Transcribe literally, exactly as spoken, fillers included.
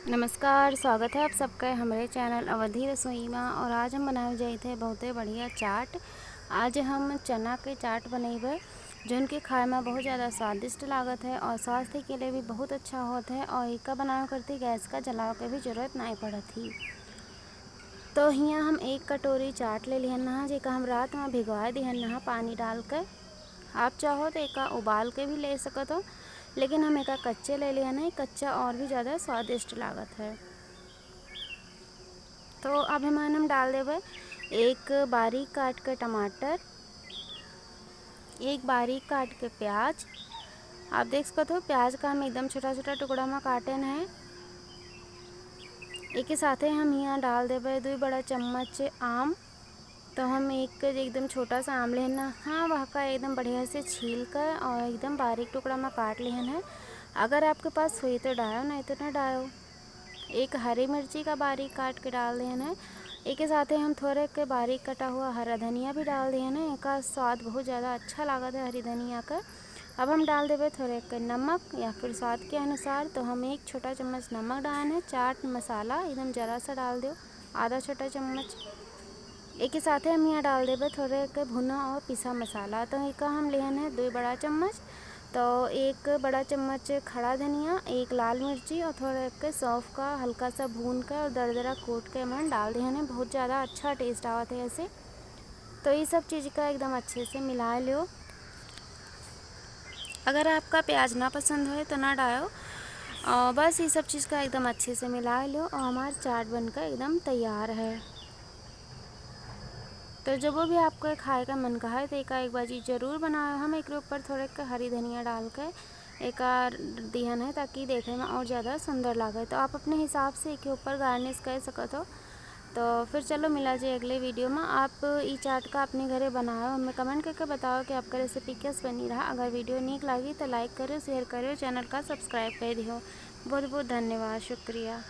नमस्कार, स्वागत है आप सबका हमरे channel अवधी रसोई मा। और आज हम बनावे जाइत है बहुते बढ़िया चाट। आज हम चना के चाट बनइबे, जौन कि खाए मा बहुत ज्यादा स्वादिष्ट लागत है और स्वास्थ्य के लिए भी बहुत अच्छा होत है और एका बनावे करती गैस का जलावे के भी जरूरत नाहीं पड़त ही। तो हियाँ हम एक कटोरी चाट ले लिहन हा, जेका हम रात मा भिगवाए दिहन हा पानी डाल के। आप चाहो तो एका उबाल के भी ले सकत हो, लेकिन हम एका कच्चे ले लिहन है, कच्चा और भी ज्यादा स्वादिष्ट लागत है। तो अब हमान हम डाल देबे एक बारीक काट के टमाटर, एक बारीक काट के प्याज। आप देख सकत हो, प्याज का हम एकदम छोटा छोटा टुकड़ा मा काटेन है। एके साथे हम हियाँ डाल देबे दुई बड़ा चम्मच आम। तो हम एक एकदम छोटा सा आम लेहन हा, वहका एकदम बढ़िया से छील कर और एकदम बारीक टुकड़ा मा काट लेहन है। अगर आपके पास होई तो डायो, नाहीं तो ना डायो। एक हरी मिर्ची का बारीक काट के डाल देहन है। एके साथे हम थोड़े के बारीक कटा हुआ हरा धनिया भी डाल देहन है। एका स्वाद बहुत ज्यादा अच्छा लागत है हरी धनिया का। अब हम डाल देबे थोड़े के नमक या फिर स्वाद के अनुसार। तो हम एक छोटा चम्मच नमक डालन है, चाट मसाला एकदम जरा सा डाल देउ, आधा छोटा चम्मच। एके साथे हम हियाँ डाल देबे थोड़े के भुना और पिसा मसाला। तो एका हम लेहन है दुई बड़ा चम्मच। तो एक बड़ा चम्मच खड़ा धनिया, एक लाल मिर्ची और थोड़े के सौंफ का हल्का सा भून के और दरदरा कूट के हमन डाल देहन है। बहुत ज्यादा अच्छा taste आवत है ऐसे। तो ई सब चीज का एकदम अच्छे से मिला लियो। अगर आपका प्याज ना पसंद होए तो ना डायो। और बस ई सब चीज का एकदम अच्छे से मिला लियो और हमार चाट बनकर एकदम तैयार है। तो जब भी आपको खाए का मन कहा है तो एका एक बाजी जरूर बनायो। हम एकरे ऊपर थोड़े के हरी धनिया डाल के एका दिहन है, ताकि देखे मा और ज्यादा सुंदर लागे। तो आप अपने हिसाब से एके ऊपर garnish कर सकत हो। तो फिर चलो मिला जाए अगले video मा। आप ई चाट का अपने घरे बनायो, हमें comment करके बताओ कि आपका recipe कैस बनी रहा। अगर video नीक लागी तो like करो, share करो, channel का subscribe कर दियो। बहुत बहुत धन्यवाद, शुक्रिया।